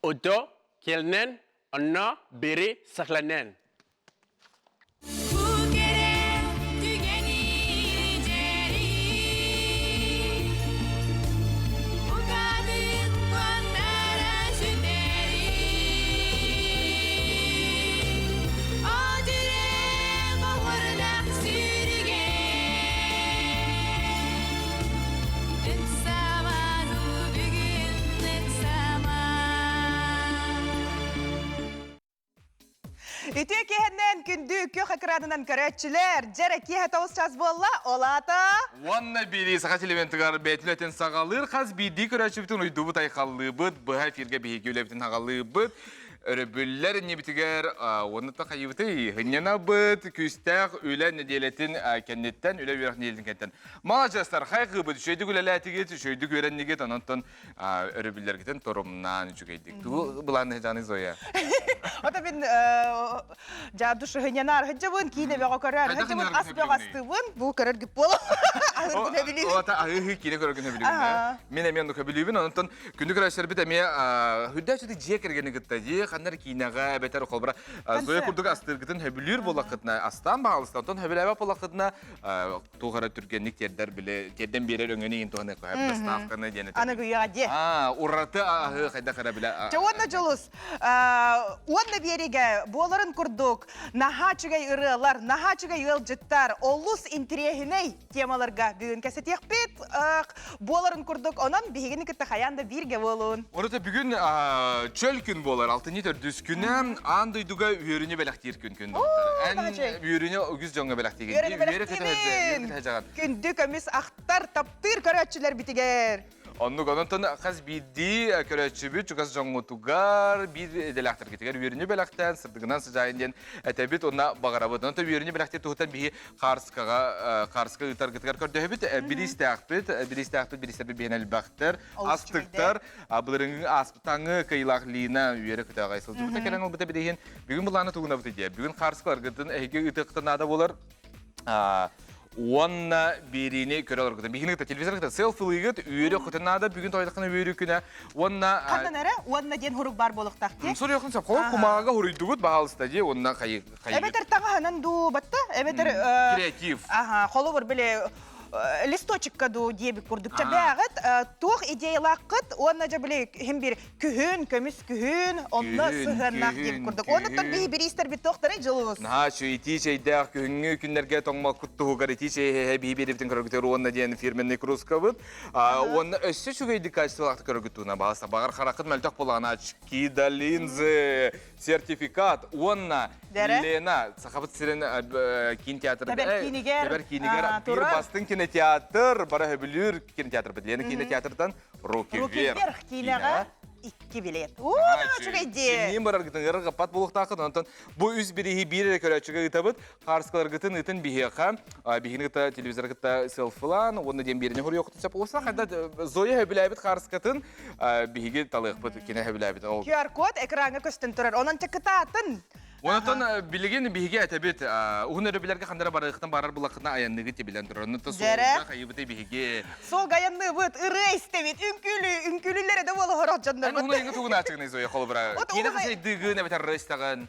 Ото келнен, онно бири сахланен. Үтүө киэһэннэн күндү күөх экранынан көрөөччүлэр, дьэрэ киэһэ тоҕус час буолла, ол аата... Уонна биирии саха телевизорыгар бэйэтин үлэтин саҕалыыр хас биирдии көрөөччүбүтүн уйдубут айхаллыыбыт, быһа эфиргэ биһиги үлэбитин хаҕалыыбыт. Өрөбүллэр иннибитигэр уонна та хайыбытый һынньанабыт, күүстээх үлэ нэдиэлэтин кэнниттэн, үлэ үөрэх нэдиэлэтин кэнниттэн. Маладьыастар, хайгыыбыт, үчүгэйдик үлэлээтигит, үчүгэйдик үөрэннигит, онон өрөбүллэргитин торумнаан үчүгэйдик. Тугу былаанныһыдьааны Зоя? Ото мин жаабду шыһынянаар хыджабын киинэ бөҕө көрөр хыджабын ас бөҕө астыыбын бу көрөр гип буолу аһыргын өбүлүүбүн. Ота аһыы киинэ көрөргүн өбүлүүбүн. Мин эмиэ оннук өбүлүүбүн онтон күндү көрөөччүлэрбит эмиэ үрдээччи дьиэ кэргэни кытта дьиэ ханна эрэ киинэҕэ эбэтэр холобура Зоя курдук астыыргытын хөбүлүүр буоллаххытына астаан баҕалыста онтон хөбүлээбэт буоллаххытына туох эрэ түргэнник тиэрдэр били тиэрдэн биэрэр өҥөнү иһин туһаныахха сөп доставканы диэн этэр. Аныгы үйэҕэ диэ. Аа, ураты аһыы хайдах эрэ билэ. Чэ уонна Дьулус, уонна биэригэ буоларын курдук наһаа үчүгэй ырыалар, наһаа үчүгэй ыалдьыттар, олус интириэһинэй темаларга бүгүн кэсэтиэхпит. Буоларын курдук, онон биһигини кытта хайаан да бииргэ буолуун. Ураты бүгүн чөл күн буолар, алтынньы төрдүс күнэ аан дойдуга үөрүүнү бэлэхтиир күн күн Эн үөрүүнү үгүс дьоҥҥо бэлэхтиигин. Үөрүүнү бэлэхтиибин. Күндү көмүс ахтар, таптыыр көрөөччүлэрбитигэр. Оннук, онон хас биирдии көрөөччүбүт чугас дьоҥҥутугар, биир идэлээхтэргитигэр үөрүүнү бэлэхтээн, сырдыгынан сыдьаайын диэн этэбит уонна баҕарабыт. Онон үөрүүнү бэлэхтиир туһуттан биһи хаарыскаҕа хаарыска ыытаргытыгар көрдөһөбүт. Бириистээхпит, бириистээхпит, бириистэрбит биһиэн элбэхтэр, астыктар. Былырыҥҥы ааспытаҥы кыйылаах Лина үөрэ көтөҕөй сылдьыбыта кэлэн ылбыта билиһин. Бүгүн былааны тугунабыт диye. Бүгүн хаарыскаларгытын эһиги ыытыахтан наада болар. Уонна биэриини көрө олоргутун. Биһигини кытта телевизор кытта селфилыгыт үөрэ көтөн наада. Бүгүн тойдаххына үөрүү күнэ. Уонна Ханан эрэ уонна диэн хурук бар буолуохтаах дии. Суруйуохун сөп. Холор кумааҕыга хуруйдугут баһаалыста дии. Уонна хайы Эбэтэр таҥаһынан дуу батта, эбэтэр креатив. Аха, холобур били листочекка дуу диэбит курдук. Чэбээҕит туох идеялааххыт уонна дьэ били иһин бир күһүн, көмүс күһүн, онно сыһыаннаах диэбит курдук. Оннуттан биһи бириистэрбит туохтарай дьылыбыз. Наһаа үчүгэй итии чэйдээх күһүҥҥү күннэргэ тоҥмоккут туһугар итии чэй биһи биэрибитин көрөргүтүгэр уонна диэн фирменный кружкабыт. Уонна өссө үчүгэйдик качестволаахтык көрөргүт туһунан баҕар баҕар хараххыт мөлтөх буолаҕына очки да линзы сертификат уонна Лена Сахабыт сирин киин театр Тэбэр киинигэр Тэбэр киинигэр биир бастыҥ кинотеатр бара хөбүлүүр кинотеатрбыт Лена кинотеатртан Руки вверх киинэҕэ икки билет. Уу, үчүгэй дии. Кимниин бараргытын ырыгаппат буолуохтааххыт. Онтон бу үс бирииһи биир эрэ көрөөччүгэ ыытабыт. Хаарыскаларгытын ыытын биһиэхэ, биһигини кытта телевизор кытта селфилаан уонна диэн биэриини хоруйуоххутун сөп. Уосна хайда Зоя хөбүлээбит хаарыскатын биһиги талыахпыт кини сөбүлээбит ол QR-код экраҥҥа көстөн турар онон кытаатын Онтон билигин биһиги этэбит уһун өрөбүлэргэ ханна эрэ барыахтан барар булаххытына айанныгыт билэн турар. Онно суолга хайыбыты биһиги Суолга айанныыбыт, ырыа истэбит, үҥкүүлүү, үҥкүүлүүллэрэ да буола хорох дьоннорбут. Эн уһун айаҥҥа тугун аачыгыный Зоя холобура? Киинэ хасайдыыгын эбэтэр ырыа истэҕин?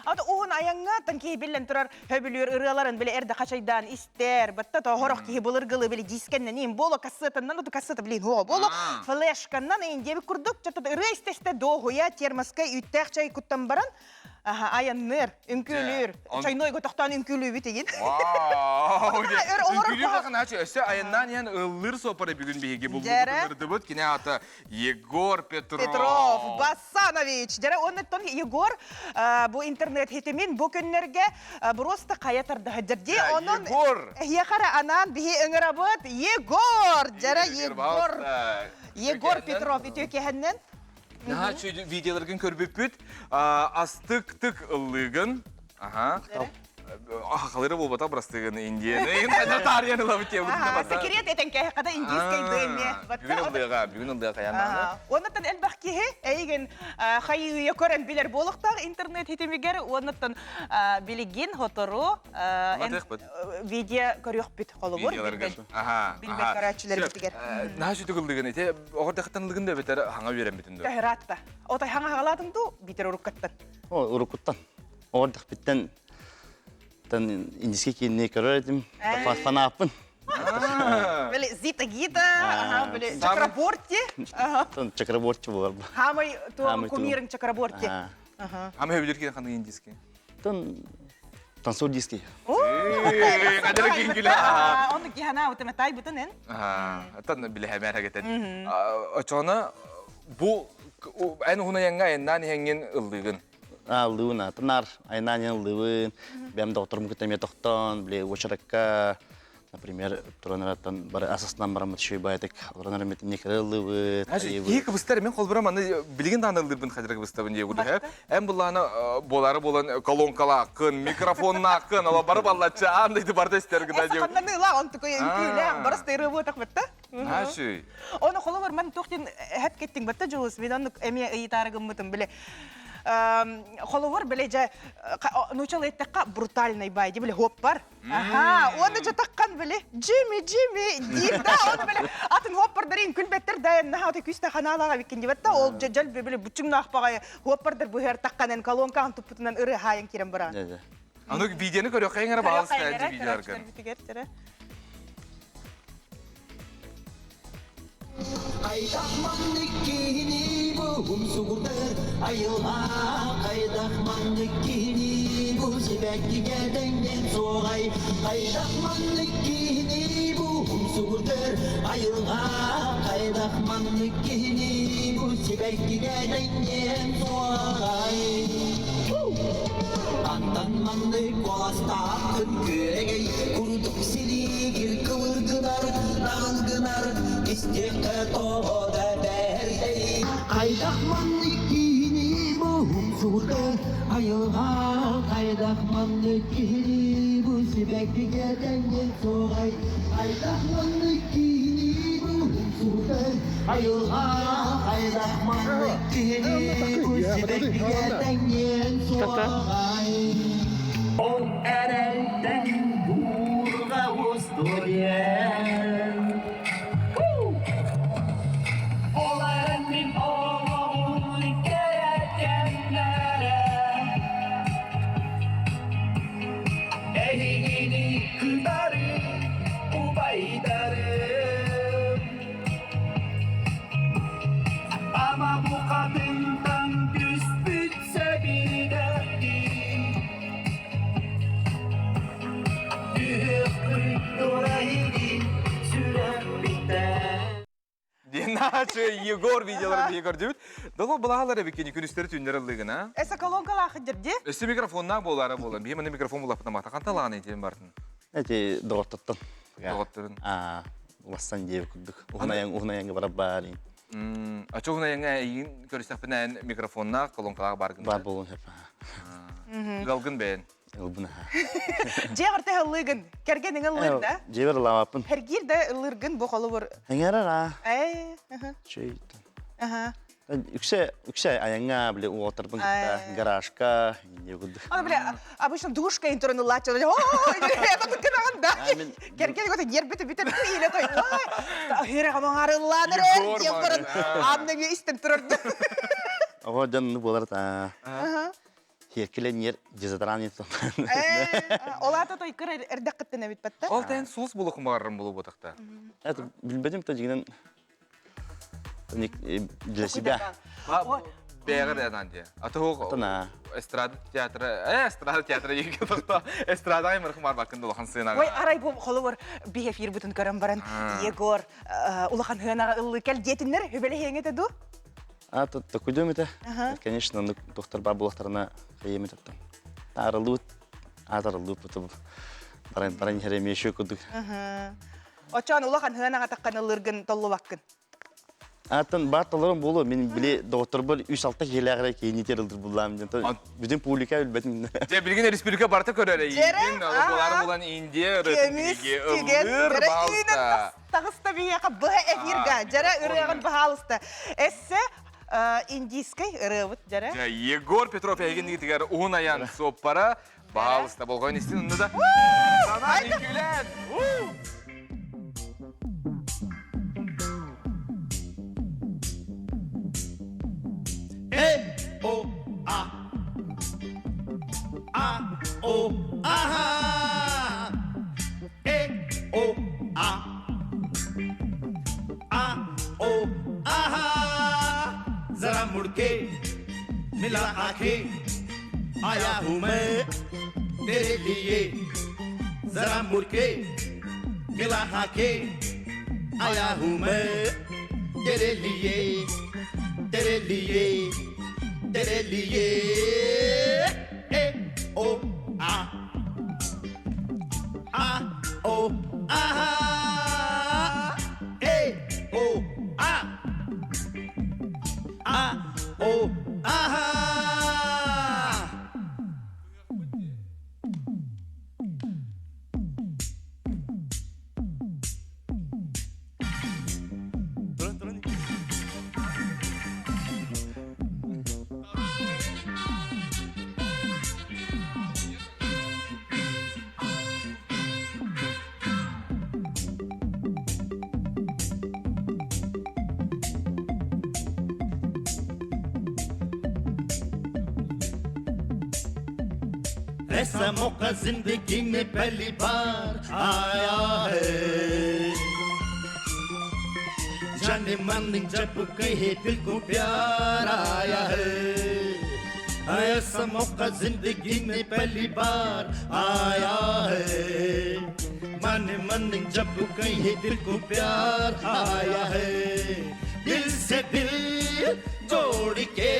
Ата уһун айаҥҥа тан киһи биллэн турар хөбүлүүр ырыаларын били эрдэ хачайдаан истэр, батта тоһорох киһи былыргылы били дискэннэн им боло кассетаннан оту кассета блин хуо боло флешканнан ин диэбит курдук чата ырыа истэ-истэ дуоһуйа термоска үүттээх чай куттан баран аха айанныыр, үҥкүүлүүр. Чайнойго тохтоон үҥкүүлүүбүт игин. Вау! Үҥкүүлүүр баҕанаачы өссө айаннаан иһэн ыллыыр суоппары бүгүн биһиги булбутун Кини аата Егор Петров. Петров Бассанович. Дьэрэ оннуттан Егор бу интернет хитимин бу күннэргэ просто хайа тардаһыдьар дии. Онон Егор. Эһиэхэ анаан биһи ыҥырабыт Егор. Дьэрэ Егор. Егор Петров үтүө киһэннэн. Наһаа үчүгэй видеоларгын көрбүппүт. Астык-тык ыллыгын. Аха. Халыра буолбатах бырастыгын Индияны. Хайда таарыйан ылабыт диye Секрет этен кэһэката индийскэй дыэме. Бүгүн ыллыга, бүгүн ыллыга хаяннааны. Оннуттан элбэх киһи эйигин хайыы көрөн билэр буолуктаах интернет хитимигер оннуттан билигин хотору видео көрүөхпүт холобур билбэт көрөөччүлэрбитигэр. Наһаа сүтүк ыллыгын ити оҕор дехтан ыллыгын да бетер хаҥа үөрэммитин да. Төһөратта. Отой хаҥа хагалаатыҥ дуу, биитэр уруккаттан? О, уруккуттан. Оҕордохпиттан тан индийский киинни көрөр этим. Фанааппын. Били Зита Гита, ага, били Чакраборти. Тон Чакраборти болар. Хамай туом кумирын Чакраборти. Хамай өбүлүр киин ханнык индийский? Тон танцор диски. Кадыр кингиле. Оны кихана утеме тай бутын эн. Тан биле хәмәр Очона бу эн уһунайанга айаннаан иһэҥҥин ыллыыгын. Ыллыыбын атынар айаннаан иһэн ыллыыбын. Бэйэм доҕотторум кытта эмиэ тохтоон, били уочаракка, например, туран эраттан бары асаснан бараммыт үчүгэй баайытык олорон эреммит инникери ыллыыбыт. Киһи кыбыстар мен холбура маны билигин даҕаны ыллыырбын хадьара кыбыстабын дии курдук. Эн буллаана буолары буолан колонкалааххын, микрофоннааххын, ала бары баллачча аан дойду барыта истэр гына дии. Ханнаны ыла онтуку үҥкүүлээх, барыс тыыры бытта. Наашүй. Оны холобур ман туох диэн эһэт кеттиҥ батта Дьулус мин оннук эмиэ ыйытаары гыммытым били холобур били дьэ нуучал эттэххэ брутальный бай ди били хуоппар аха уонна дьэ таххан били Джимми Джимми диир да оны били атын хуоппардарин күлбэттэр да наһаа отой күүстээх ханаалаах эбиккин дибэт да ол дьэ дьэл били буччуҥнаах баҕайы хуоппардар быһыар тахханан колонкаҕын туппутунан ырыа хаайан киирэн бараҕын Аны видеоны көрүөххэ эҥэрэ баҕалыс видеоларгын. Хайдах маннык киһини бу умсугурдар айылҕа Хайдах маннык киһини бу сибэккигэ тэҥнэн суоҕай Хайдах маннык киһини бу умсугурдар айылҕа Хайдах маннык киһини бу сибэккигэ тэҥнэн суоҕай Хантан маннык куоластааххын күөрэгэй курдук силиигир кылыр гынар, наҕыл гынар, истиэххэ тоҕо да бэрдэй. Хайдах маннык киһини бу умсугутар айылҕа, хайдах маннык киһини бу сибэккигэ тэҥҥин суоҕай, хайдах маннык киһини бу умсугутар айылҕа, хайдах маннык киһини бу сибэккигэ тэҥҥин суоҕай. Ол эрэлтэн буурҕа устуруйан Ол эрэн мин олоҕум кэрэ кэмнэрэ Эһигини кытары убайдарым Ама бу хатыҥтан түспүт сэбирдэхтии Түһүөхпүт тура иһин сүрэхпиттэн Динаачы Егор видеоларын биһи көрдүбүт. Доло былаалар эбиккини күнүстэри түннэр ыллыгын, а? Эсэ колонкалаах дьэрди. Өссө микрофоннаах буолаары буолан. Биһи маны микрофон булаппытын маата ханталаан итин бартын. Эти доҕоттоттон. Доҕотторун. Аа, улассан диэбит курдук. Уһун айан уһун айанга барар баар. Очо уһун айанга эйигин көрүстэхпинэ микрофоннаах, колонкалаах баргын. Бар буолуон сөп. Галгын бэйэн. Ылбын аха. Дьиэҕэр тэһэ ыллыыгын, кэргэниҥ ыллыыр да? Дьиэбэр ылаабаппын. Хергиир да ыллыыргын бу холобур. Эҥэрэр аа. Ээ, аха. Чөйтөн. Аха. Үксэ, үксэ айаҥҥа, били, уолаттарбын кытта гаражка, инде курдук. Аны, били, обычно душка интуран ыллааччы, о, это кынаҕын да. Кэргэн көтө нербите бүтэ бүтэ иле той. Хире хамаңар ыллааныр эр диэн баран аанна истэн турарды. Оҕо дьон буолар та. Хиэккилэ дезодорант Ол аата той кыр эрдэххиттэн эбит батта. Ол тэн суус булук маарым булу ботахта. Это билбетим то дигинен для себя. Бэҕэр анан дии. А то эстрада театра, э эстрада театра диэки тохто эстрада аймырхым барбаккын улахан сыанаҕа. Ой, арай бу холобур би эфир бутун көрөн баран Егор улахан сыанаҕа ыллыы кэл диэтиннэр хүбэлэһиэҥ этэ дуу? А тут такуйдуом этэ. Конечно, оннук туохтар баар буоллахтарына хайыам этэ. Таарыллыбыт, аатарыллыбыт буту баран баран иһэр эмиэ еще курдук. Очоон улахан сыанаҕа таххан ыллыыргын толлубаккын. Атын баар толорон буолуо. Мин били доҕотторбор үс-алта киһилээх эрэ киһини ылдыр буллаам диэн. Бүтүн публика билбэтим. Дьэ, билигин республика барыта көрөр эйигин. Буолаары булан Индия ырыатын биһиги ыллыыр баалыста. Таҕыста биһиэхэ быһа эфирга. Дьэрэ ырыаҕын баһаалыста. Эссе индийскэй ырыабыт дьэрэ. Егор Петров эйигин игитигэр уһун айан суоппара баһаалыста болҕойон истин онно да. Санаа үҥкүүлээн! जरा मुड़के मिला आंखें आया हूँ मैं तेरे लिए जरा मुड़के मिला आंखें आया हूँ मैं तेरे लिए तेरे लिए तेरे लिए ए ओ आ आ ओ आ ए ओ आ а о а ऐसा मौका जिंदगी में पहली बार आया है जाने मन जब कहे दिल को प्यार आया है ऐसा मौका जिंदगी में पहली बार आया है मन मन जब कहे दिल को प्यार आया है दिल से दिल जोड़ के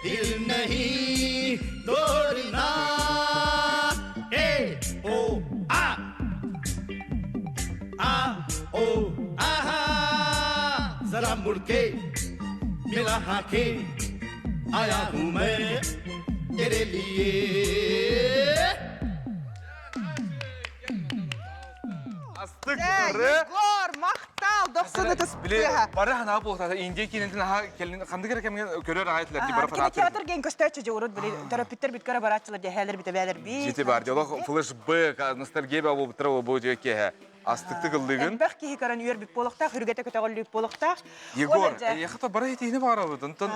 दिल नहीं तोड़ना ए ओ आ आ ओ आहा जरा मुड़के मिला हाके आया हूँ मैं तेरे लिए Астык Дьэ, ыры. Егор, махтал, дохсун ытыс Били тыаһа. бары ханаа буолтата Индия киинэтин аха келин ханнык эрэ кэмҥэ көрөр аҕай этилэр ди бары фанаттар. Кинотеатр ген көстөөччү же урут били төрөппүттэр бүт көрө барааччылар дьэһээлэр бүтэ бии. Жити бар диалог флешбэк ностальгия буолбуттара буолбу киэһэ астыктык ыллыгын. Элбэх киһи көрөн үөрбүт буолуохтаах, үргэтэ көтөҕүллүүт буолуохтаах. Егор, эйиэхэ бары этиини баҕарабыт. Онтон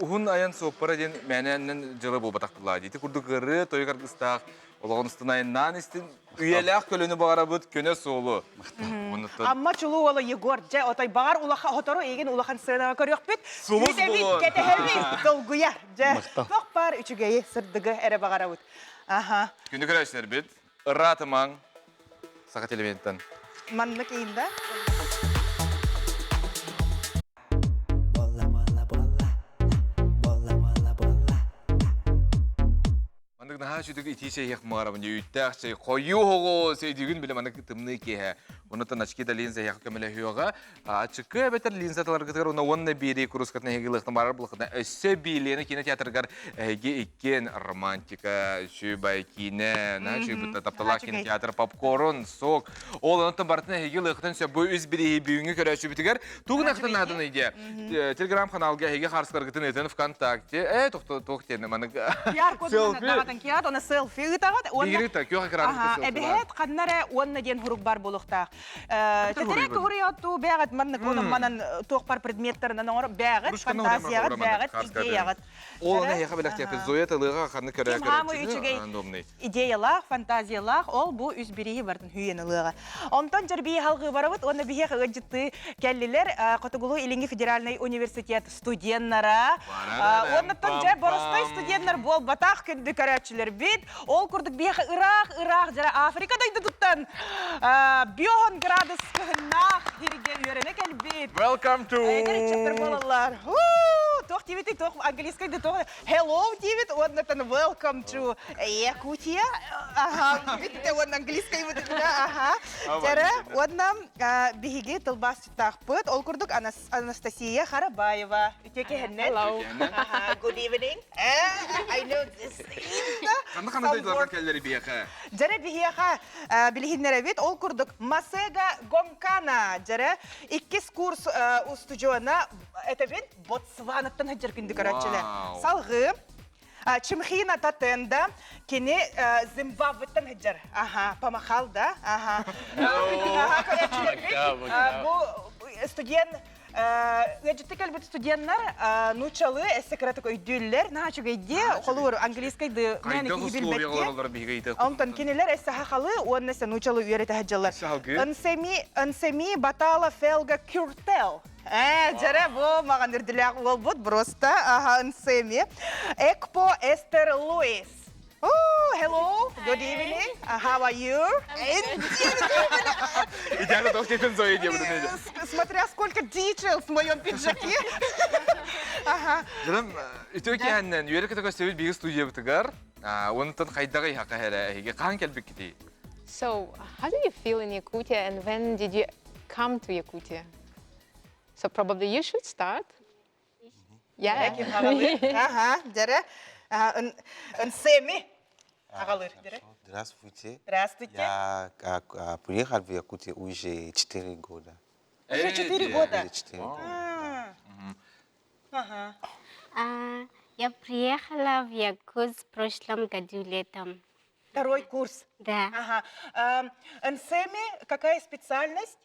уһун айан суоппара диэн мээнэннэн дьыла буолбатах буоллаа дии. Ити курдук ырыа тойук аргыстаах олоҕун устун айаннаан истин үйэлээх көлөнү баҕарабыт көнө суолу. Амма чулуу уола Егор, дьэ, отой баҕар улахан хотору эйигин улахан сыанаҕа көрүөхпүт. Сулус Күүтэбит, буолуон. кэтэһэбит, долгуйа. Дьэ, Махтал. туох баар үчүгэйи, сырдыгы эрэ баҕарабыт. Аха. Күндү көрөөччүлэрбит, ыраатымаҥ Саха телевидениеттан. Маннык иинда. Маннык наһаа сүтүк итии чэй маарабын үүттээх чэй хойуу хоҕу сейдүгүн биле маннык тымныы киэһэ. Онуттан очки да линза эһиэхэ көмөлөһүөҕэ. Ачыкы эбэтэр линза таларгытыгар уна уонна биэрии курускатын эһиги ылыахтан барар булахына өссө биилиэни кинотеатрыгар эһиги иккиэн романтика, үчүгэй киинэ, наһаа үчүгэй тапталаах кинотеатр, попкорн, сок. Ол онтон барытын эһиги ылыахтан сөп бу үс бирииһи бүгүҥҥү көрөөччүбүтүгэр тугун ахтан нааданы идея. Телеграм-каналга эһиги харсыларгытын ыытын ВКонтакте, э туох диэн манык QR кодун даҕатан киират, оны селфи ыытаҕыт. Биһиги күөх экран селфи. Эбэһэт ханна эрэ уонна диэн хурук бар буолуохтаах. Тэтэрэ куһуруйоттуу бэҕэт маннык онон манан туох бар предметтарынан оҥоро бэҕэт фантазияҕыт бэҕэт идеяҕыт. Ол аны эһиэхэ бэлэхтиэхпит Зоя тылыга ханны көрө көрөөччүнү идеялаах, фантазиялаах, ол бу үс бирииһи бартын хүйэн ылыаҕа. Онтон дьэрбии халгыы барабыт уонна биһиэхэ ыалдьыттыы кэллилэр Хотугулуу Илиҥҥи федеральнай университет студеннара. Уоннаттан дьэ боростой студеннар буолбатах күндү көрөөччүлэрбит. Ол курдук биһиэхэ ыраах-ыраах дьара Африка дойдутуттан биоһон градус кыһыннаах сиргэ үөрэнэ кэлбит. Welcome to Эдэр ыччаттар буолаллар. Туох диэбитий, туох английскай да туох hello диэбит уоннаттан welcome to Якутия. Аха, бүттэ уонна английскай аха. Дьара уонна биһиги тылбаасчыттаахпыт. Ол курдук Анастасия Харабаева. Үтүө киһиннэн. Hello. Good evening. I know this. Ханна ханна дойдуларга кэллэри биһиэхэ? Дьэрэ биһиэхэ билиһиннэрэбит. Ол курдук Масега Гонкана дьэрэ иккис курс устудьуона этэбин Ботсванаттан сылдьар күндү көрөөччүлэр. Салгыы Чимхина Татенда кини Зимбабветтан сылдьар. Аха, помахал да. Аха. Аха, көрөөччүлэрбит. Бу студент. Ыалдьытты кэлбит студеннар нууччалыы эссе кыратык өйдүүллэр, наһаа үчүгэйдии, холуур английскай ды мээнэ Хайдах киһи условия билбэттии. олороллор биһиги ыйытыах Онтон кинилэр эссе хахалы уонна эссе нууччалыы үөрэтэ сылдьаллар. Салгыы. Ынсеми, Ынсеми Батала Фелга Кюртел. Э, дьэрэ бу маҕан үрдүлээх уолбут просто аха Ынсеми. Экпо Эстер Луис. Oh, hello. Good evening. How are you? Идеально тоқ тетін Зоя деп Смотря сколько details в моем пиджаке. Ага. Жаным, үтө киһэннэн үөрэ көтө көстөбүт биһиги студиябытыгар. Онтон хайдаҕый хака эрэ эһиги хаан кэлбиккитий? So, how do you feel in Yakutia and when did you come to Yakutia? So probably you should start. Yeah. Ага, дьэрэ. Ынсеми. Аҕалыр, дьэрэ. Здравствуйте. Здравствуйте. Я приехал в Якутию уже 4 года. Уже 4 года? Уже 4 года. Ага. А, я приехала в Якутск в прошлом году летом. Второй курс. Да. Ага. Ынсеми, какая специальность?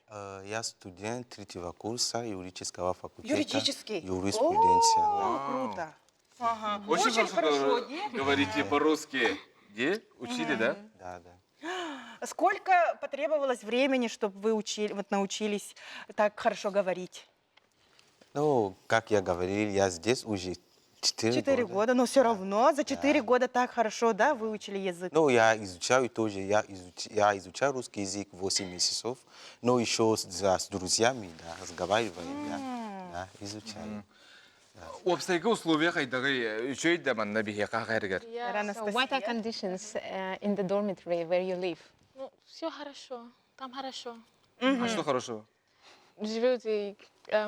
Я студент третьего курса юридического факультета. Юридический. Юриспруденция. О, круто. Ага. Очень, Очень хорошо. говорите по-русски. Где? Учили, да? Да, да. Сколько потребовалось времени, чтобы вы учили, вот научились так хорошо говорить? Ну, как я говорил, я здесь уже 4 4 года. года, но все равно за 4 года так хорошо, да, выучили язык. Ну, я изучаю тоже, я изучаю русский язык 8 месяцев, но еще с друзьями, да, разговариваем, да, да, изучаю. Уопсайга условия хайдаҕый үчүгэй да манна биһиэхэ хайрыгар. Yeah, so what are conditions in the dormitory where you live? Ну, все хорошо. Там хорошо. А что хорошего? Живут и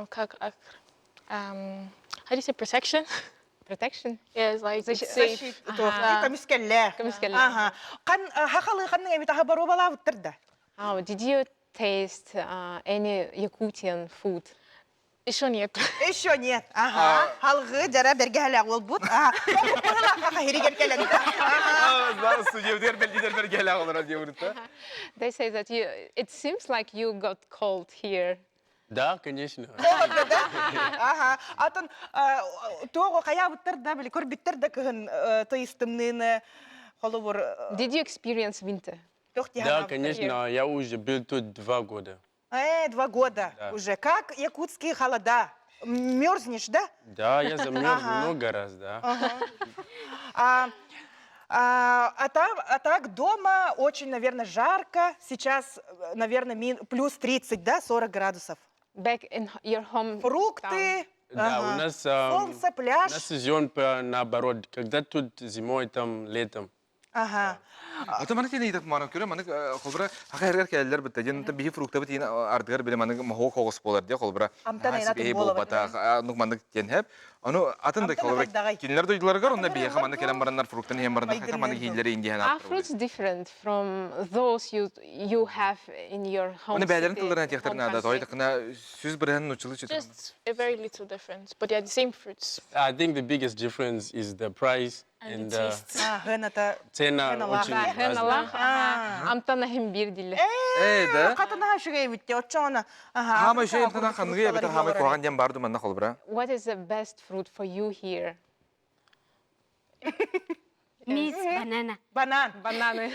как, how do you say protection? Protection? Yeah, it's like it's safe. Көмүскэллээх. Көмүскэллээх. Ага. Хан хахалы ханны эми таха барубалаабыттар да. Oh, did you taste any Yakutian food? Еще нет. Еще нет. Ага. Халгы жара бергәләк ул бут. Ага. Хиригер кэлэн. Судебдер белдидер бергәләк олар дип They say that you, it seems like you got cold here. Да, конечно. Холодно, да? Ага. Атын тоого хаябыттар да били көрбүттэр да кыһын тыйыстымныны холобур. Did you experience winter? Да, конечно, я уже был тут 2 года. 2 года уже. Как якутские холода? Мерзнешь, да? Да, я замерз много раз, да. А, а так дома очень, наверное, жарко. Сейчас, наверное, плюс 30, да, 40 градусов. Back in your home. Фрукты, Да, ага, у нас, солнце, у пляж. нас сезон наоборот. Когда тут зимой, там летом. Ата маны тени итак маны көрө маны холбура хахайргар кэллэр битте ден биһи фрукта бит ардыгар биле маны мохо хогос болар де холбура. Амтан айнатын болбата ну маны тен хеп. Аны атын да холбура кинилер дойдуларгар онда биһи маны келен бараннар фруктаны хем бараннар хайта маны хиллери инди Are fruits different from those you have in your home Оны бәлерин city, тылларына техтерин ада той такына сүз бирен нучылы чөтөр. Just a very little difference, but they are the same fruits. I think the biggest difference is the price And and the taste. Сыаната цена очень разная. Амтана хем бир диле. Э, да. Катана шугай битте очона. Ага. Хама шей амтана ханныгы битер хама курган дем барды манна холбура. What is the best fruit for you here? Miss banana. Банан. Бананы.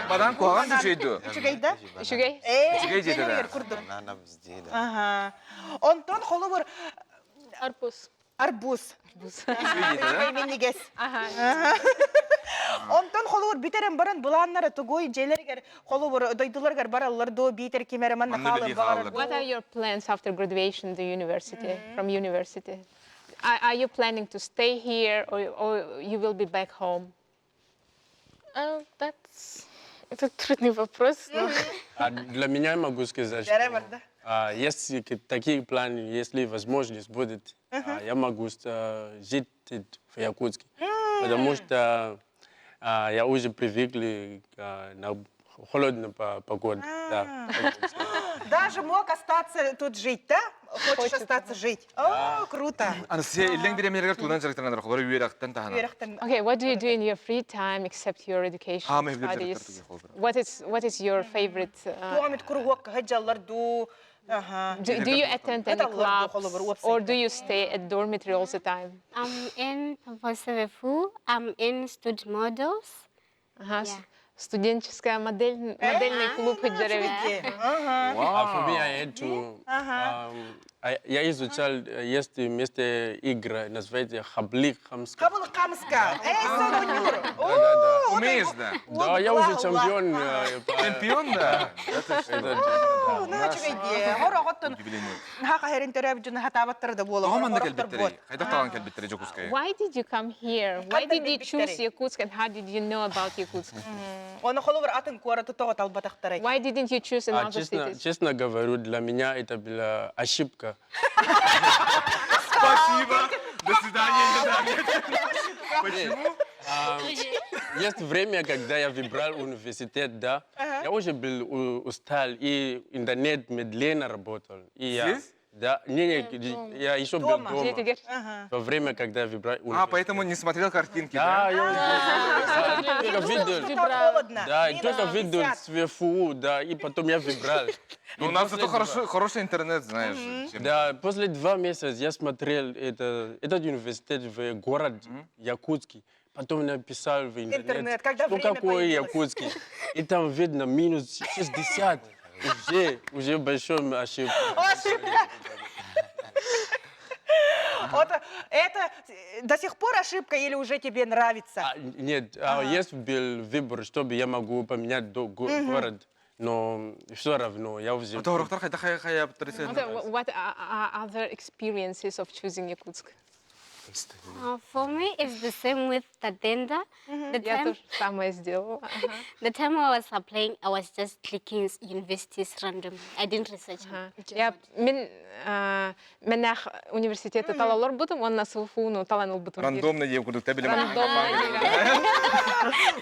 Банан куган түшөйдү. Үчүгэй да? Үчүгэй? Э, Үчүгэй жеди да. курдук. Банана везде, да. Ага. Онтон холобур Арбуз. арбуз. Үчүгэй жеди да. Миннигес. Онтон холобур бүтерен баран буланнары тугуй желергер холобур дойдуларгар бараллар до битер кимере манна Манна хаалыр билии багарар. хаалыр. What are your plans after graduation to university, from university? Are you planning to stay here or you will be back home? That's это трудный вопрос. Но А для меня я могу сказать, Жарай что бар, да? есть такие планы, если возможность будет, я могу жить в Якутске. Потому что я уже привык на холодную погоду. Да. Даже мог остаться тут жить, да? Хочешь остаться жить? О, круто. Анастасия иллең биремелергер туунан жарыктанар холбура үерактан тахана. Үөрөхтөн. Okay, what do you do in your free time except your education, А, мы любим studies? жарыктар What is your favorite? Туамит кругок хаджаллар ду. Ага. Do you attend any Это clubs холобур or do you stay at dormitory all the time? I'm in ВСВФУ, I'm in stud models. Ага, студенческая модель, модельный клуб Хаджарович. А for me, I had to. Я изучал, есть место игры, называется Хаблик Хамска. Хабыл Хамска. Эй, Сонюр. Да, Умеешь, да? Да, я уже чемпион. Чемпион, да? На чүгэйди. Хорохоттун. Удивление. Хака херин төрөбүт дьон хатаабаттара да буола. Тоҕо манна кэлбиттэрий? Хайдах талан кэлбиттэрий Дьокуускайга? Why did you come here? Why Хантан did you choose билбиттэрий? Yakutsk and how did you know about Yakutsk? Оны холобур атын куораты тоҕо талбатахтарай. Why didn't you choose А, another честно, cities? честно говорю, для меня это была ошибка. Спасибо! До свидания! Почему? Есть время, когда я выбрал университет, да. Я уже был устал, и интернет медленно работал. И я, Здесь? Да, не, не, я еще был Дома. дома. Где теперь? Во время, когда я выбрал А, университет. поэтому не смотрел картинки, Да, да? я да, только видел. Там холодно. Да, и Минус только видел 50. сверху, да, и потом я выбрал. Ну, у нас зато хороший интернет, знаешь. Да, после 2 месяца я смотрел этот университет в город Якутский. Потом написал в интернет, Интернет, когда что время такое появилось. Якутский. И там видно минус 60. Уже большой ошибка. Ошибка. Вот это до сих пор ошибка или уже тебе нравится? А, нет, есть был выбор, чтобы я могу поменять город, но все равно я уже... Тоҕо хайдах хайа What are other experiences of choosing Yakutsk? For me, it's the same with Tatenda. The Я time, тоже самое сделала. Ага. the time I was applying, I was just clicking universities randomly. I didn't research. Ага. Я мин мэнэх университеты тала олорбутум, онно СВФУ-ну талан ылбытым. Рандомно диэн курдук тэбилим. Рандомно.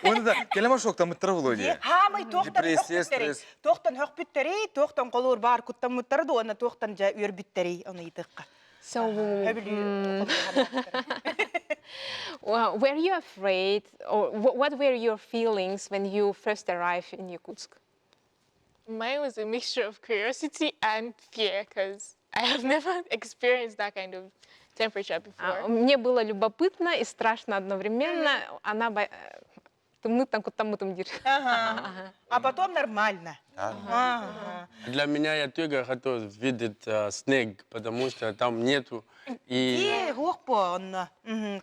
Оны да келема шоктамыттар болуо дии. Хаамай туохтан Депрессия, хөхпүттэрий. стресс. Туохтан хөхпүттэрий, туохтан холуур баар куттаммыттары да уонна туохтан дьэ үөрбүттэрий оны ыйытыахха. So, Хөбүлүү well, were you afraid, or what were your feelings when you first arrived in Yakutsk? Mine was a mixture of curiosity and fear because I have never experienced that kind of temperature before. Мне было любопытно и страшно одновременно. Она тымныттан куттаммытым диир. Ага. А потом нормально. Ага. Для меня я только хотел видеть снег, потому что там нету. И Ээ, суох буо онно.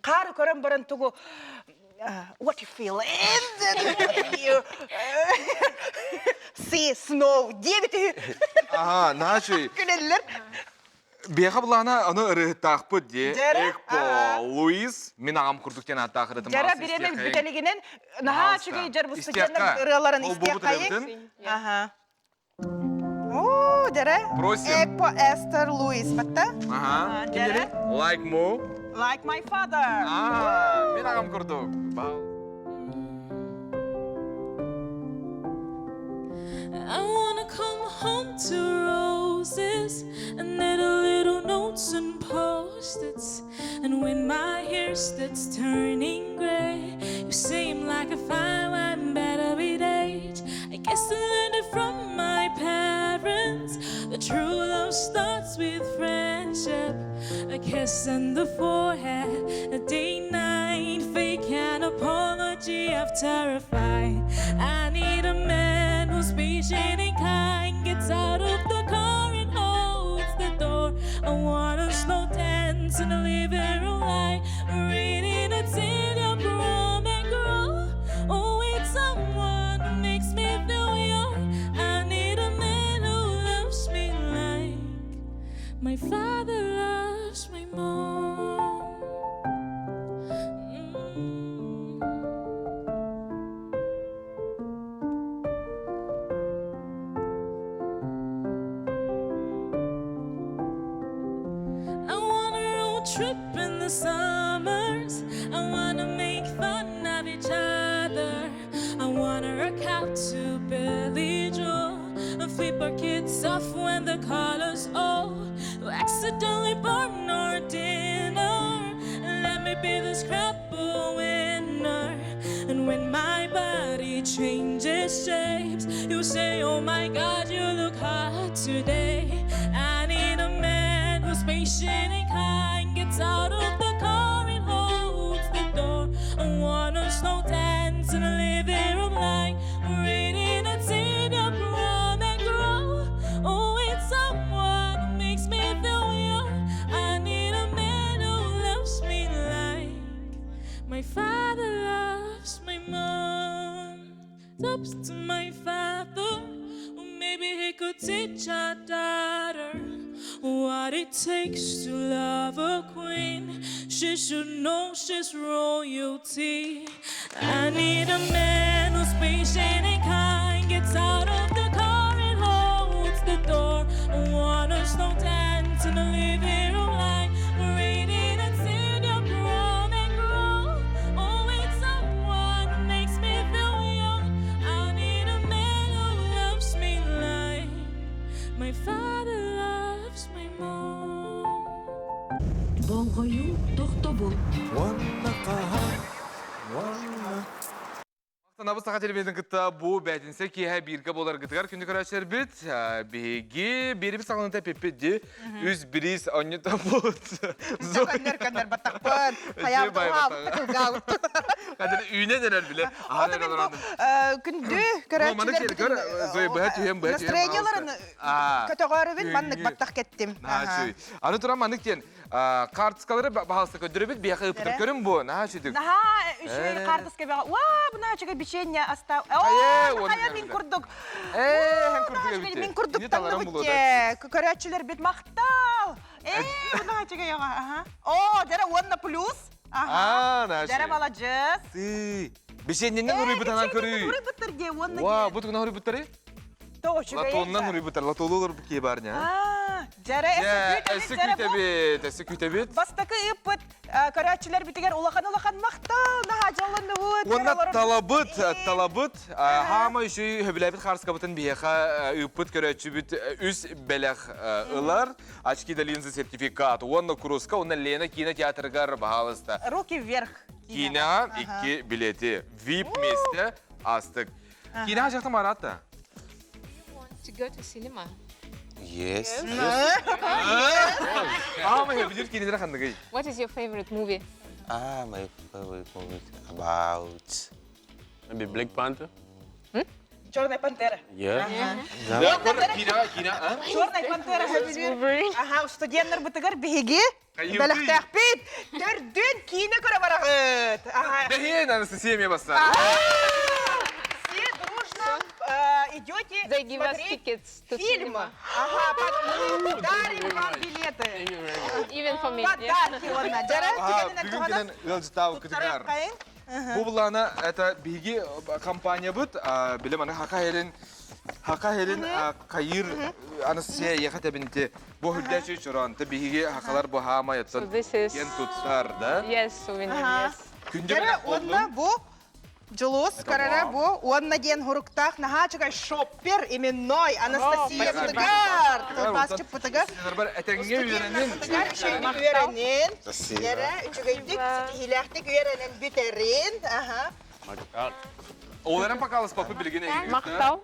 Хаары көрөн баран тугу what you feel and you see snow диэбит Ага, начи. күлэллэр. Биэхэ булана аны ырыһыттаахпыт дии. Дьэрэ, Экпо ага. Луис мин аҕам курдук диэн ааттаах ырытым. Дьэрэ бириэмэ бүтэһигинэн наһаа үчүгэй дьэр бу студеннар ырыаларын истиэххэйиҥ. Ага. Оо, дьэрэ. Просим. Экпо Эстер Луис. Батта? Ага. Дьэрэ. Like mo. Like my father. Аа, мин аҕам курдук. Бау. I wanna come home to roses and little little notes and post-its. And when my hair starts turning gray, you seem like a fine wine better with age. I guess I learned it from my parents. The true love starts with friendship, a kiss on the forehead, a date night, fake an apology after a fight. I need a man who's patient and kind, gets out of the car and holds the door. I wanna slow dance in the living room light, reading a tale of and grow. Oh, it's someone who makes me feel young. I need a man who loves me like my father loves my mom. I want a road trip in the summers. I wanna make fun of each other. I wanna work out to Billy Joel and flip our kids off when the colors old. Accidentally burn our dinner. Let me be the Scrabble winner. And when my body changes shapes, you say, Oh my God, you look hot today. patient and kind, gets out of the car and holds the door. I wanna slow dance in the living room light, reading a teen your prom and grow. Oh, it's someone who makes me feel young. I need a man who loves me like my father loves my mom. Ups to my father, well, maybe he could teach our daughter what it takes to love a queen. She should know she's royalty. I need a man who's patient and kind, gets out of the car and holds the door. I wanna slow dance in the living room light, reading and seeing your prom and grow. Oh, it's someone who makes me feel young. I need a man who loves me like my father loves my mom. Болҕойуу тохтобул. Махтанабыт саха телевизорын кытта бу бээтинсэ киэһэ бииргэ буоларгытыгар күндү көрөөччүлэрбит биһиги биэрибит саҕаланыыта эппиппит дии үс бириис онньута буут Көннөр көннөр баттахпын хайаабыт кылгаабыт Хадыр үүнэн эрэр биле Ото мин бу күндү көрөөччүлэр Зоя быһа түһэн быһа түһэн настроенияларын көтөҕөрүбүн маннык баттах кеттим. Аны туран маннык диэн Карточкалары баһалыста көрдөрөбүт, биһиэхэ ыыппытар. Көрүн бу, наһаа үчүгэй. Наһаа үчүгэй карточка бэҕэ. Уа, бу наһаа үчүгэй бичиэнньэ аста. Оо, хайа мин курдук. Ээ, эн курдук эбит. Мин курдук таҥныбыт Көрөөччүлэрбит махтал. Ээ, бу наһаа үчүгэй аҕа. Аха. Оо, дьэрэ уонна плюс. Аха. Дьэрэ маладьыс. Ты. Бичиэнньэннэн уруйбутанан көрүй. Уруйбуттар дии уонна. Уа, бу тугунан уруйбуттары? Тоҕо үчүгэй. Латоннан уруйбуттар, латолу кие бар не? Дьэрэ өссө күүтэбит, өссө күүтэбит. Бастакы ыыппыт көрөөччүлэрбитигэр улахан-улахан махтал, наһаа дьоллоннубут. Уонна талабыт, талабыт, хаама үчүй хөбүлээбит хаарыскабытын биһиэхэ ыыппыт көрөөччүбүт үс бэлэх ылар. Очки да линзы сертификат. Уонна куруска, уонна Лена кинотеатрыгар, баһаалыста. Руки вверх. Кино икки билети. VIP месте астык. Кино жақтан барады. To go to cinema. Yes. Ама билир кинилер ханныгый? What is your favorite movie? Ah, my favorite movie about Maybe Black Panther. Черная пантера. Yeah. Кино, кино, а? Черная пантера сөбүлүүр. Аха, студеннар бытыгар биһиги бэлэхтээхпит. Төрдүн киинэ көрө бараҕыт. Аха. Бэһиэн Анастасия эмиэ бастар. Все дружно идете They give us смотреть tickets to фильм. cinema. Ага, дарим вам билеты. Even for me. yeah. Подарки онна. Дьара, түгэнинэн Бүгүн туһанан кэлэн ыалдьытаабы кытыгар. туттарыаххайын. Бу булаана это биһиги компаниябыт биле маны хака херин хака херин кайыр Анастасия яха тебинти бу хүрдээчи чорон те биһиги хакалар бу хаама яттан So this is кен туттар да Yes, souvenir, yes. Күндү Дьара, уонна бу Дьулус көрөрө бу уонна диэн хуруктаах наһаа үчүгэй шоппер именной Анастасия Пытыгар тылбаасчыппытыгар Этэҥҥэ үөрэнин үчүгэйдик үөрэнин Дьэрэ үчүгэйдик ситиһиилээхтик үөрэнэн бүтэрин аха Оларын покалыспапы билигин Махтал.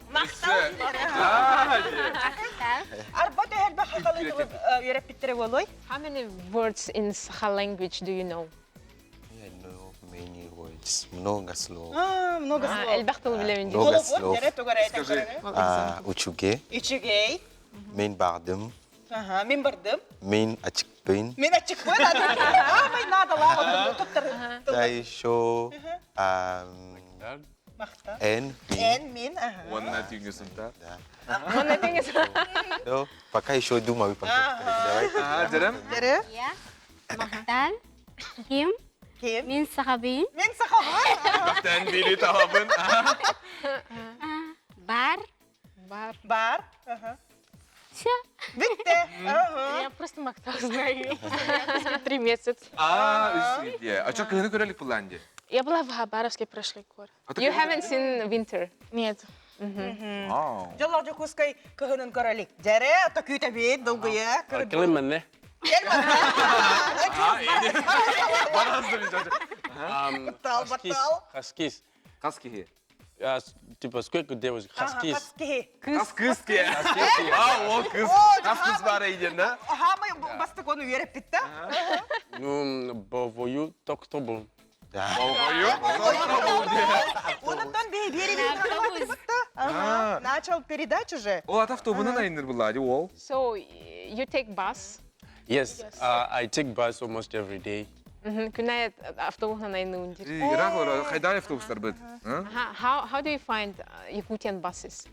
Арба төһөлбө хахалы үөрэппиттэрэ буолуой How many words in Sakha language do you know? I know many words. Много слов. А, много слов. Элбэх тыл билэбин дии. Много слов. Скажи. А, Учуге, Үчүгэй. мен бардым, Ага, мен бардым. мен ачыкпын. Мен ачыкпын. Аамай наадалаах туттар. Да еще Махта. эн, мин. Эн, мин, ага. Уонна түүҥҥү сунта. Уонна түүҥҥү Ну, Пока еще думаю, пока. Давайте. Аа, дьэрем. Дьэрэ. Я Махтал. Ким? Ким? Мин сахабын. Мин сахабын. Махтан бири табабын. Бар. Бар. Бар. Ага. Все. Бүттэ. Ага. Я просто махтал знаю. 3 месяца. Аа, үс идея. А что, кыһыны көрөлүк буллаан дии? Я была в Хабаровске прошлый год. You haven't seen winter? Нет. Вау. Дьоллоох Дьокуускай кыһынын көрөлүк. Дьэрэ, ото күүтэбит, долгуйа. Кэлимэнне. Барас Баттал, баттал. Хаскис. Хас киһи. А, типа, сколько девушек? Ага, Хас кыыс. Хас киһи. Хас кыыс ке. А, ол кыыс. Хас кыыс баар диэн, да? Хаамай бастык оны үөрэппит да? Ну, болҕойу тохтобул. Болҕойу. Онтон биэри Начал передачу же. Ол ат автобуһунан айанныыр буоллаҕа ол. So you take bus? Yes, I take bus almost every day. Күн аайы автобуһунан айанныыбын диир. Ыраах олорор, хайдах автобустарбыт? How do you find Yakutian buses?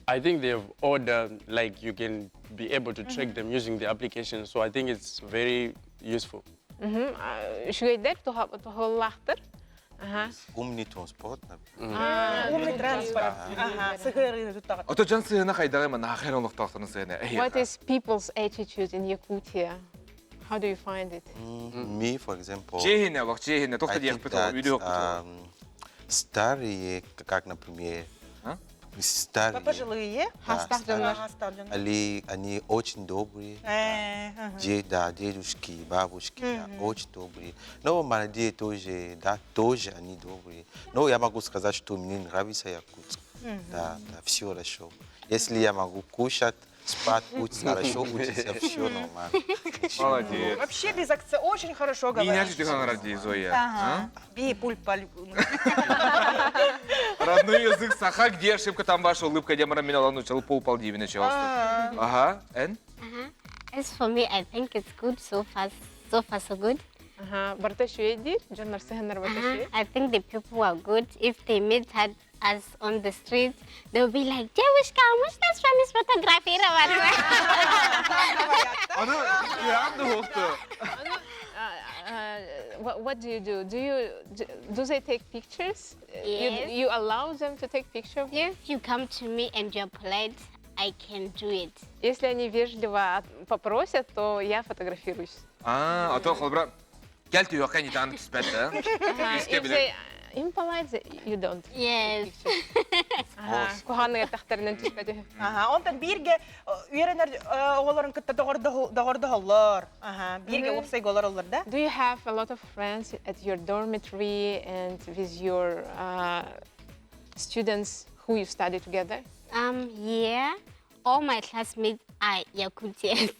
I think they have order, like you can be able to track them using the application. So I think it's very useful. Үчүгэйдэр туһалаахтар. Умный транспорт. Умный транспорт. Ага, сыһыарыыны туттаҕыт. Ото дьон сыһыана хайдаҕый манна хахайр олохтоохторун сыһыана What is people's attitude in Yakutia? How do you find it? Me, for example, Чиэһинэ олох, чиэһинэ, I тоқта think диэхпит that үйдү старые, как, например, старые, Пожилые. да, Хастах дьоннор. Хастах дьоннор. Они, они очень добрые. Да, дедушки, бабушки, да, очень добрые. Но молодые тоже, да, тоже они добрые. Но я могу сказать, что мне нравится Якутск. Да, да, все хорошо. Если я могу кушать, спать, учиться хорошо, учиться, все нормально. Молодец. Вообще без акцента очень хорошо говорит. Меня же ты Зоя. Ага. Би пульт Родной язык саха, где ошибка, там ваша улыбка, где мара меня научил пол полдиви начался. Ага, Эн? As for me, I think it's good so far, so far so good. Ага, барыта үчүгэй диир, дьоннор сыһыаннар барыта үчүгэй. I think the people are good. If they meet us on the street, they'll be like, "Девушка, можно с вами сфотографироваться?" Аны кыраан да хуохту. What do you do? Do you do, do they take pictures? Yes. You, you allow them to take picture? If you come to me and you're polite, I can do it. Если они вежливо попросят, то я фотографируюсь. А, а то холбра кэл түһүөххэ нитаан түспэт да. If they impolite, you don't. Yes. Куһаҕаннык эттэхтэринэ түспэт үһү. Аха, онтон бииргэ үөрэнэр оҕолорун кытта доҕордоһоллор. Аха, бииргэ уопсайга олороллор да? Do you have a lot of friends at your dormitory and with your students who you study together? Yeah. All my classmates are Yakutians.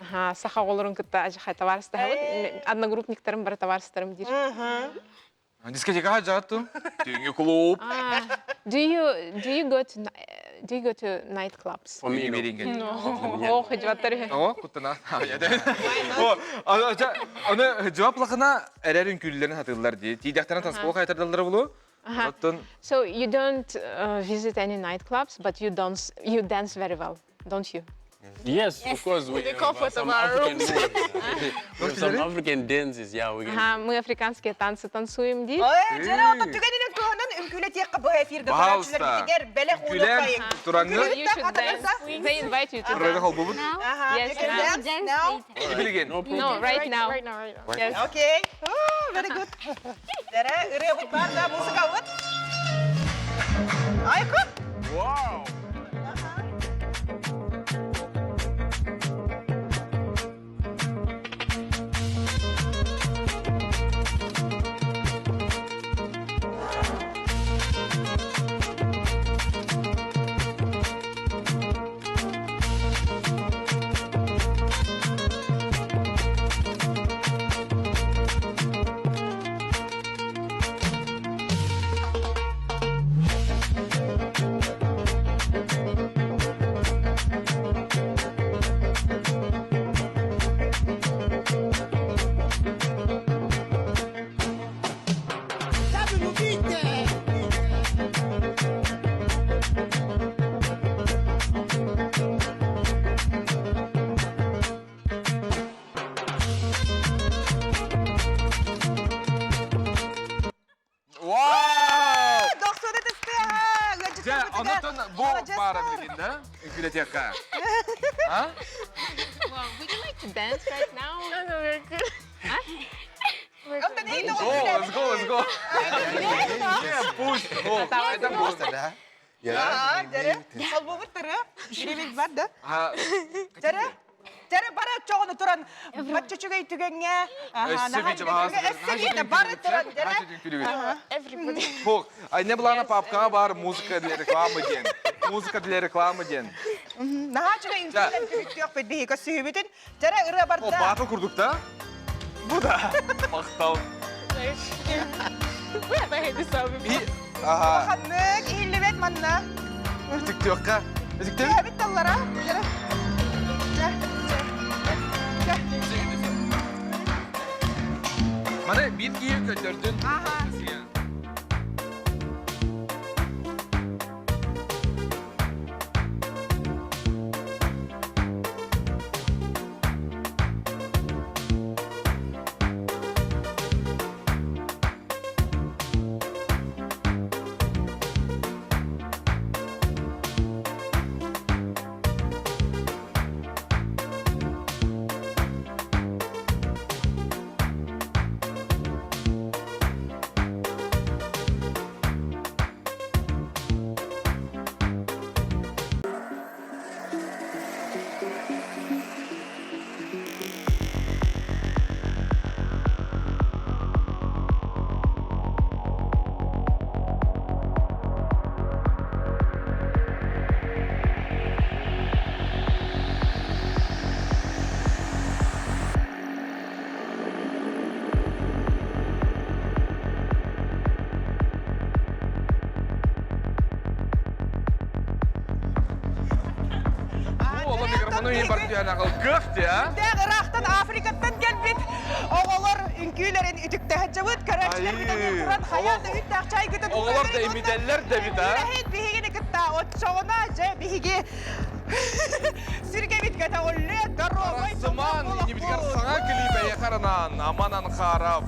Аха, саха оҕолорун кытта ажахай табаарыстаһабыт. Одногруппниктарым бары табаарыстарым диир. Дискотекаҕа дьаатту. Түүҥҥү клуб. Do you do you go to do you go to nightclubs? For me, no. Оо, хыдьыбаттар үһү. О, куттана. Аны жауаплахына эрэр үҥкүүллэрин хатыыллар дии. Тиийдэхтэрин таспуга хайтардаллара булу. Оттон So you don't visit any nightclubs, but you dance you dance very well, don't you? Yes, of course. We The have comfort some of our African rooms. moves. We have some African dances, yeah. We can. Ага, мы африканские танцы танцуем дии. Ой, дьэ, оттон түгэнинэн туһанан үҥкүүлэтиэххэ бу эфиргэ Пожалуйста. көрөөччүлэрбитигэр бэлэх Үҥкүүлээн уунуоххайыҥ. тураҥҥы. You should dance. They invite you to Ырыга dance. холбубут. Ага, Yes, you can now. dance Dance now. later. Билигин. No problem. No, right now. Right now, right now. Yes. Окей. Oh, very good. Дэрэ, ырыабыт баар да, музыкабыт. Айкут! Вау! Вау! Дохсуна тэстэ! Дьэ, онотон бу баара билигин да? Үҥкүүлэтиэххэ. А? Well, would you like to dance right now? No, no, we're good. Go, let's go, let's go. Yeah, пусть. О, это Просто, да? Ага, дэрэ. Холбубут тыры. Биремик бар да. А, Дэрэ. Тәрі бары чоҕуну туран бачча үчүгэй түгэҥҥэ өссө биитэ бары туран дэрэ. Everybody. Фух, айне былаана папкаҕа баар музыка для рекламы диэн. Музыка для рекламы диэн. Наһаа үчүгэй үҥкүүлэн түмүктүөхпүт биһи көссүһүбүтүн. Тәрэ ырыа О, барда. баатыл курдук да? Бу да. Махтал. We haven't heard this song before. Би, аха, Ханнык иһиллибэт манна. үтүктүөххэ. Үтүктүм? Түһэбит таллара. Дэрэ. Дэ. Дэ. Маны биир киһи көрдөрдүн. Аха. Ола микрофону иһин бар түһэн аҕал кых те, а? Дээх ыраахтан Африкаттан кэлбит оҕолор үҥкүүлэрин үтүктэһэччэбит көрөөччүлэр бүтэн туран хайаан да үттээх чайгытын Оҕолор да имитэллэр да эбит, а? Үлэһит биһигини кытта оччоҕуна дьэ биһиги сүргэбит көтөҕүллүө доруобай Сыман инибитигэр саҥа клип эйэхэ анаан Аман Анхаров.